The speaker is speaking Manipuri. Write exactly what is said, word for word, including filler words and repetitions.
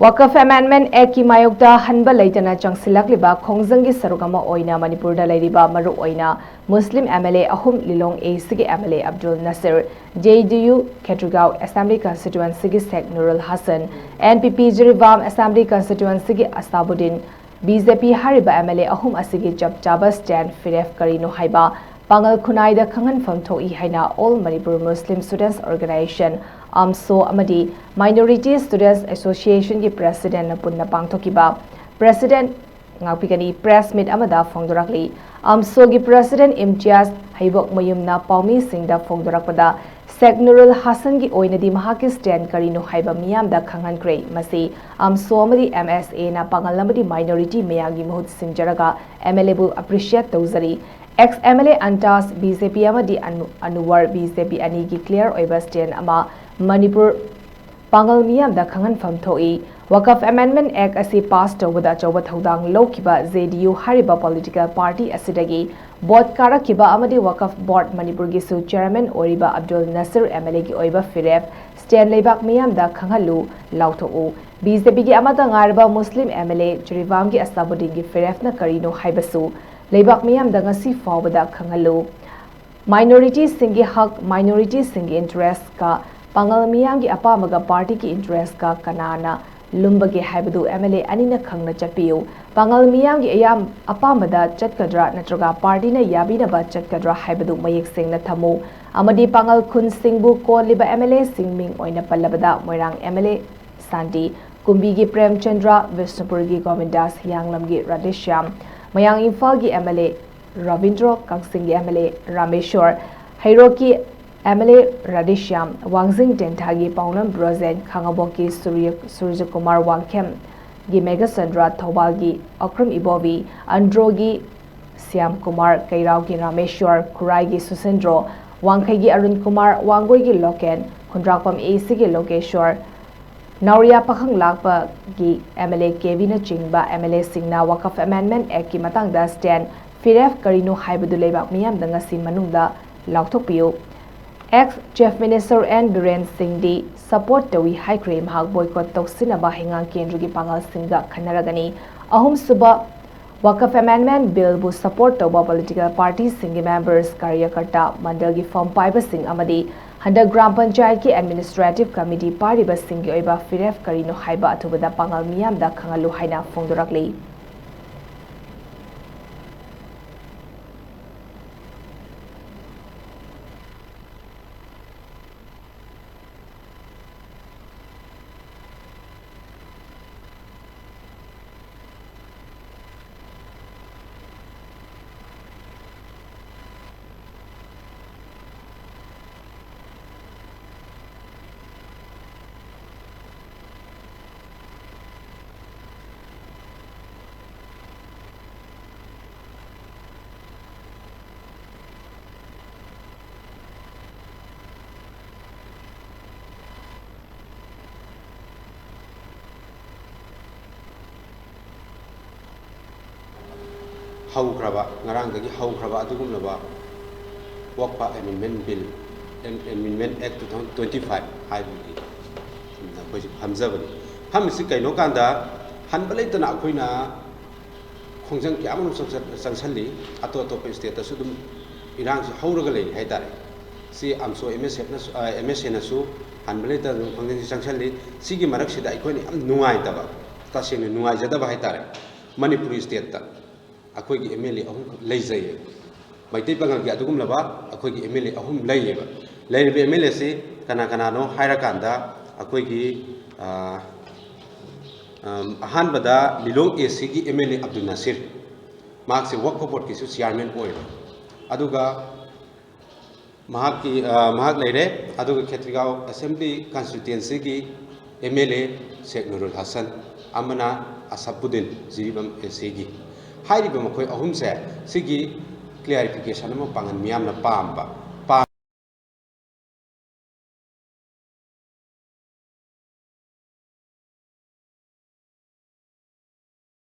Waqf Amendment Act ꯀꯤ ꯃꯥꯌꯣꯛꯇ ꯍꯟꯕ ꯂꯩꯇꯅ ꯆꯪꯁꯤꯜꯂꯛꯂꯤꯕ ꯈꯣꯡꯖꯪꯒꯤ ꯁꯔꯨꯛ ꯑꯃ ꯑꯣꯏꯅ ꯃꯅꯤꯄꯨꯔꯗ ꯂꯩꯔꯤꯕ ꯃꯔꯨꯑꯣꯏꯅ ꯃꯨꯁꯂꯤꯝ MLA ꯑꯍꯨꯝ, ꯂꯤꯂꯣꯡ A C ꯒꯤ MLA ꯑꯕꯗꯨꯜ ꯅꯁꯤꯔ, JDU ꯈꯦꯇ꯭ꯔꯤꯒꯥꯎ Assembly Constituency ꯒꯤ ꯁꯦꯛ ꯅꯨꯔꯨꯜ Hasan, NPP Jiribam Assembly Constituency ꯒꯤ ꯑꯁꯥꯕꯨꯗꯤꯟ, BJP ꯍꯥꯏꯔꯤꯕ MLA ꯑꯍꯨꯝ ꯑꯁꯤꯒꯤ ꯆꯞ ꯆꯥꯕ stand ꯐꯤꯔꯦꯞ ꯀꯔꯤꯅꯣ ꯍꯥꯏꯕ ꯄꯥꯉꯜ ꯈꯨꯟꯅꯥꯏꯗ ꯈꯪꯍꯟꯐꯝ ꯊꯣꯛꯏ ꯍꯥꯏꯅ All Manipur Muslim Students Organisation, AMSO, ꯑꯃꯗꯤ Minority Students Association ꯒꯤ President ꯅ ꯄꯨꯟꯅ ꯄꯥꯡꯊꯣꯛꯈꯤꯕ President, ꯉꯥꯛꯄꯤꯒꯅꯤ, press meet ꯑꯃꯗ ꯐꯣꯡꯗꯣꯔꯛꯂꯤ꯫ AMSO ꯒꯤ President ꯏꯝꯇꯤꯌꯥꯖ ꯍꯩꯕꯣꯛꯃꯌꯨꯝꯅ ꯄꯥꯎꯃꯤꯁꯤꯡꯗ ꯐꯣꯡꯗꯣꯔꯛꯄꯗ, ꯁꯦꯛ ꯅꯨꯔꯨꯜ ꯍꯁꯟꯒꯤ ꯑꯣꯏꯅꯗꯤ ꯃꯍꯥꯛꯀꯤ stand ꯀꯔꯤꯅꯣ ꯍꯥꯏꯕ ꯃꯤꯌꯥꯝꯗ ꯈꯪꯍꯟꯈ꯭ꯔꯦ꯫ ꯃꯁꯤ AMSO ꯑꯃꯗꯤ MSA ꯅ ꯄꯥꯉꯜ ꯑꯃꯗꯤ minority ꯃꯌꯥꯝꯒꯤ ꯃꯍꯨꯠ ꯁꯤꯟꯖꯔꯒ MLA ꯕꯨ appreciate ꯇꯧꯖꯔꯤ꯫ Ex MLA ꯑꯟꯇꯥꯖ, BJP, ꯑꯃꯗꯤ ꯑꯅꯨ-, ꯑꯅꯨꯋꯔ, BJP, ꯑꯅꯤꯒꯤ clear ꯑꯣꯏꯕ stand ꯑꯃ ꯃꯅꯤꯄꯨꯔ ꯄꯥꯉꯜ ꯃꯤꯌꯥꯝꯗ ꯈꯪꯍꯟꯐꯝ ꯊꯣꯛꯏ꯫ Waqf Amendment Act ꯑꯁꯤ pass ꯇꯧꯕꯗ ꯑꯆꯧꯕ ꯊꯧꯗꯥꯡ ꯂꯧꯈꯤꯕ JDU ꯍꯥꯏꯔꯤꯕ political party ꯑꯁꯤꯗꯒꯤ vote ꯀꯥꯔꯛꯈꯤꯕ ꯑꯃꯗꯤ Waqf Board ꯃꯅꯤꯄꯨꯔꯒꯤꯁꯨ chairman ꯑꯣꯏꯔꯤꯕ ꯑꯕꯗꯨꯜ ꯅꯁꯤꯔ MLA ꯒꯤ ꯑꯣꯏꯕ ꯐꯤꯔꯦꯞ stand ꯂꯩꯕꯥꯛ ꯃꯤꯌꯥꯝꯗ ꯈꯪꯍꯜꯂꯨ, ꯂꯥꯎꯊꯣꯛꯎ꯫ BJP ꯒꯤ ꯑꯃꯠꯇ ꯉꯥꯏꯔꯕ ꯃꯨꯁꯂꯤꯝ MLA ꯖꯤꯔꯤꯕꯥꯝꯒꯤ ꯑꯁꯥꯕꯨꯗꯤꯟꯒꯤ ꯐꯤꯔꯦꯞꯅ ꯀꯔꯤꯅꯣ ꯍꯥꯏꯕꯁꯨ ꯂꯩꯕꯥꯛ ꯃꯤꯌꯥꯝꯗ ꯉꯁꯤ ꯐꯥꯎꯕꯗ ꯈꯪꯍꯜꯂꯨ꯫ Minority ꯁꯤꯡꯒꯤ ꯍꯛ, minority ꯁꯤꯡꯒꯤ interest ꯀ ꯄꯥꯉꯜ ꯃꯤꯌꯥꯝꯒꯤ ꯑꯄꯥꯝꯕꯒ party ꯒꯤ interest ꯀ ꯀꯅꯥꯅ ꯂꯨꯝꯕꯒꯦ ꯍꯥꯏꯕꯗꯨ MLA ꯑꯅꯤꯅ ꯈꯪꯅ ꯆꯠꯄꯤꯌꯨ꯫ ꯄꯥꯉꯜ ꯃꯤꯌꯥꯝꯒꯤ ꯑꯌꯥꯝ-, ꯑꯄꯥꯝꯕꯗ ꯆꯠꯀꯗ꯭ꯔꯥ ꯅꯠꯇ꯭ꯔꯒ party ꯅ ꯌꯥꯕꯤꯅꯕ ꯆꯠꯀꯗ꯭ꯔꯥ ꯍꯥꯏꯕꯗꯨ ꯃꯌꯦꯛ ꯁꯦꯡꯅ ꯊꯝꯃꯨ꯫ ꯑꯃꯗꯤ ꯄꯥꯉꯜ ꯈꯨꯟꯁꯤꯡꯕꯨ ꯀꯣꯜꯂꯤꯕ MLA ꯁꯤꯡ ꯃꯤꯡ ꯑꯣꯏꯅ ꯄꯜꯂꯕꯗ, ꯃꯣꯏꯔꯥꯡ MLA ꯁꯥꯟꯇꯤ, ꯀꯨꯝꯕꯤꯒꯤ ꯄ꯭ꯔꯦꯝꯆꯟꯗ꯭ꯔ, ꯕꯤꯁꯅꯨꯄꯨꯔꯒꯤ ꯒꯣꯕꯤꯟꯗꯥꯁ, ꯍꯤꯌꯥꯡꯂꯝꯒꯤ ꯔꯥꯙꯦꯁ꯭ꯌꯥꯝ, ꯃꯌꯥꯡ ꯏꯝꯐꯥꯜꯒꯤ MLA ꯔꯕꯤꯟꯗ꯭ꯔꯣ, ꯀꯛꯆꯤꯡꯒꯤ MLA ꯔꯥꯃꯦꯁ꯭ꯋꯔ, ꯍꯩꯔꯣꯛꯀꯤ MLA ꯔꯥꯙꯦꯁ꯭ꯌꯥꯝ, ꯋꯥꯡꯖꯤꯡ ꯇꯦꯟꯊꯥꯒꯤ ꯄꯥꯎꯅꯝ ꯕ꯭ꯔꯣꯖꯦꯟ, ꯈꯥꯉꯕꯣꯛꯀꯤ ꯁꯨꯔ꯭ꯌ-, ꯁꯨꯔꯖꯀꯨꯃꯥꯔ, ꯋꯥꯡꯈꯦꯝꯒꯤ ꯃꯦꯘꯆꯟꯗ꯭ꯔ, ꯊꯧꯕꯥꯜꯒꯤ ꯑꯀ꯭ꯔꯝ ꯏꯕꯣꯕꯤ, ꯑꯟꯗ꯭ꯔꯣꯒꯤ ꯁ꯭ꯌꯥꯝ ꯀꯨꯃꯥꯔ, ꯀꯩꯔꯥꯎꯒꯤ ꯔꯥꯃꯦꯁ꯭ꯋꯔ, ꯈꯨꯔꯥꯏꯒꯤ ꯁꯨꯁꯦꯟꯗ꯭ꯔꯣ, ꯋꯥꯡꯈꯩꯒꯤ ꯑꯔꯨꯟ ꯀꯨꯃꯥꯔ, ꯋꯥꯡꯒꯣꯏꯒꯤ ꯂꯣꯀꯦꯟ, ꯈꯨꯟꯗ꯭ꯔꯥꯛꯄꯝ A C ꯒꯤ ꯂꯣꯀꯦꯁ꯭ꯋꯔ, ꯅꯥꯎꯔꯤꯌꯥ ꯄꯥꯈꯪ ꯂꯥꯛꯄꯒꯤ MLA ꯀꯦꯕꯤꯅꯆꯤꯡꯕ MLA ꯁꯤꯡꯅ Waqf Amendment Act ꯀꯤ ꯃꯇꯥꯡꯗ stand ꯐꯤꯔꯦꯞ ꯀꯔꯤꯅꯣ ꯍꯥꯏꯕꯗꯨ ꯂꯩꯕꯥꯛ ꯃꯤꯌꯥꯝꯗ ꯉꯁꯤ ꯃꯅꯨꯡꯗ ꯂꯥꯎꯊꯣꯛꯄꯤꯌꯨ꯫ Ex chief minister N Biren ꯁꯤꯡꯗꯤ ꯁꯄꯣꯔꯠ ꯇꯧꯏ ꯍꯥꯏꯈ꯭ꯔꯦ꯫ ꯃꯍꯥꯛ ꯕꯣꯏꯀꯣꯠ ꯇꯧꯁꯤꯟꯅꯕ ꯍꯩꯉꯥꯡ ꯀꯦꯟꯗ꯭ꯔꯒꯤ ꯄꯥꯡꯒꯜꯁꯤꯡꯒ ꯈꯟꯅꯔꯒꯅꯤ꯫ ꯑꯍꯨꯝꯁꯨꯕ ꯋꯥꯀꯐ ꯑꯦꯃꯦꯟꯗꯃꯦꯟ ꯕꯤꯜꯕꯨ ꯁꯄꯣꯔꯠ ꯇꯧꯕ ꯄꯣꯂꯤꯇꯤꯀꯦꯜ ꯄꯥꯔꯇꯤꯁꯤꯡꯒꯤ ꯃꯦꯝꯕꯔꯁ, ꯀꯥꯔꯌꯀꯔꯇꯥ, ꯃꯟꯗꯜꯒꯤ ꯐꯝ ꯄꯥꯏꯕꯁꯤꯡ ꯑꯃꯗꯤ ꯍꯟꯗꯛ ꯒ꯭ꯔꯥꯝ ꯄꯟꯆꯥꯌꯠꯀꯤ ꯑꯦꯗꯃꯤꯅꯤꯁꯇ꯭ꯔꯦꯇꯤꯚ ꯀꯃꯤꯇꯤ ꯄꯥꯏꯔꯤꯕꯁꯤꯡꯒꯤ ꯑꯣꯏꯕ ꯐꯤꯔꯦꯞ ꯀꯔꯤꯅꯣ ꯍꯥꯏꯕ ꯑꯊꯨꯕꯗ ꯄꯥꯡꯒꯜ ꯃꯤꯌꯥꯝꯗ ꯈꯪꯍꯜꯂꯨ ꯍꯥꯏꯅ ꯐꯣꯡꯗꯣꯔꯛꯂꯤ꯫ ꯍꯧꯈ꯭ꯔꯕ, ꯉꯔꯥꯡꯗꯒꯤ ꯍꯧꯈ꯭ꯔꯕ ꯑꯗꯨꯒꯨꯝꯂꯕ ꯋꯛꯐ ꯑꯦꯃꯦꯟꯗꯃꯦꯟ ꯕꯤꯜ, ꯑꯦꯃꯦꯟꯗꯃꯦꯟ ꯑꯦꯛ ꯇꯨ ꯊꯥꯎꯖꯟ ꯇ꯭ꯋꯦꯟꯇꯤ ꯐꯥꯏꯚ ꯍꯥꯏꯕꯒꯤ ꯑꯩꯈꯣꯏꯁꯦ ꯐꯝꯖꯕꯅꯤ꯫ ꯐꯝꯃꯤꯁꯤ ꯀꯩꯅꯣ ꯀꯥꯟꯗ, ꯍꯟꯕ ꯂꯩꯇꯅ ꯑꯩꯈꯣꯏꯅ ꯈꯣꯡꯖꯪ ꯀꯌꯥ ꯑꯃꯔꯣꯝ ꯆꯪꯁꯟ-, ꯆꯪꯁꯜꯂꯤ꯫ ꯑꯇꯣꯞ ꯑꯇꯣꯞꯄ ꯁ꯭ꯇꯦꯠꯇꯁꯨ ꯑꯗꯨꯝ ꯏꯔꯥꯡꯁꯤ ꯍꯧꯔꯒ ꯂꯩꯔꯤ ꯍꯥꯏ ꯇꯥꯔꯦ꯫ ꯁꯤ ꯑꯝꯁꯣ ꯑꯦꯝ ꯑꯦꯁ ꯑꯦꯐꯅꯁꯨ, ꯑ, ꯑꯦꯝ ꯑꯦꯁ ꯑꯦꯅꯁꯨ ꯍꯟꯕ ꯂꯩꯇꯅ ꯑꯗꯨꯝ ꯈꯣꯡꯖꯪꯁꯤ ꯆꯪꯁꯜꯂꯤ꯫ ꯁꯤꯒꯤ ꯃꯔꯛꯁꯤꯗ ꯑꯩꯈꯣꯏꯅ ꯌꯥꯝ ꯅꯨꯡꯉꯥꯏꯇꯕ, ꯇꯁꯦꯡꯅ ꯅꯨꯡꯉꯥꯏꯖꯗꯕ ꯍꯥꯏ ꯇꯥꯔꯦ, ꯃꯅꯤꯄꯨꯔꯤ ꯁ꯭ꯇꯦꯠꯇ ꯑꯩꯈꯣꯏꯒꯤ ꯑꯦꯝ ꯑꯦꯜ ꯑꯦ ꯑꯍꯨꯝꯈꯛ ꯂꯩꯖꯩꯌꯦ꯫ ꯃꯩꯇꯩ ꯄꯥꯉꯜꯒꯤ ꯑꯗꯨꯒꯨꯝꯂꯕ ꯑꯩꯈꯣꯏꯒꯤ ꯑꯦꯝ ꯑꯦꯜ ꯑꯦ ꯑꯍꯨꯝ ꯂꯩꯌꯦꯕ꯫ ꯂꯩꯔꯤꯕ ꯑꯦꯝ ꯑꯦꯜ ꯑꯦꯁꯤ ꯀꯅꯥ ꯀꯅꯥꯅꯣ ꯍꯥꯏꯔꯀꯥꯟꯗ, ꯑꯩꯈꯣꯏꯒꯤ, ꯑ, ꯑꯝ, ꯑꯍꯥꯟꯕꯗ ꯂꯤꯂꯣꯡ ꯑꯦ ꯁꯤꯒꯤ M L A Abdul Nasir, ꯃꯍꯥꯛꯁꯦ ꯋꯛꯐ ꯕꯣꯔꯗꯀꯤꯁꯨ ꯆꯤꯌꯥꯔꯃꯦꯟ ꯑꯣꯏꯕ꯫ ꯑꯗꯨꯒ ꯃꯍꯥꯛꯀꯤ, ꯑ, ꯃꯍꯥꯛ ꯂꯩꯔꯦ꯫ ꯑꯗꯨꯒ ꯈꯦꯇ꯭ꯔꯤꯒꯥꯎ ꯑꯦꯁꯦꯝꯕ꯭ꯂꯤ ꯀꯟꯁꯇꯤꯇ꯭ꯋꯦꯟꯁꯤꯒꯤ ꯑꯦꯝ ꯑꯦꯜ ꯑꯦ ꯁꯦꯈ ꯅꯨꯔꯨꯜ ꯍꯁꯟ, ꯑꯃꯅ ꯑꯁꯐꯨꯗꯤꯟ, ꯖꯤꯔꯤꯕꯥꯝ ꯑꯦ ꯁꯤꯒꯤ꯫ ꯍꯥꯏꯔꯤꯕ ꯃꯈꯣꯏ ꯑꯍꯨꯝꯁꯦ, ꯁꯤꯒꯤ ꯀ꯭ꯂꯦꯔꯤꯐꯤꯀꯦꯁꯟ ꯑꯃ ꯄꯥꯡꯒꯟ ꯃꯤꯌꯥꯝꯅ ꯄꯥꯝꯕ꯫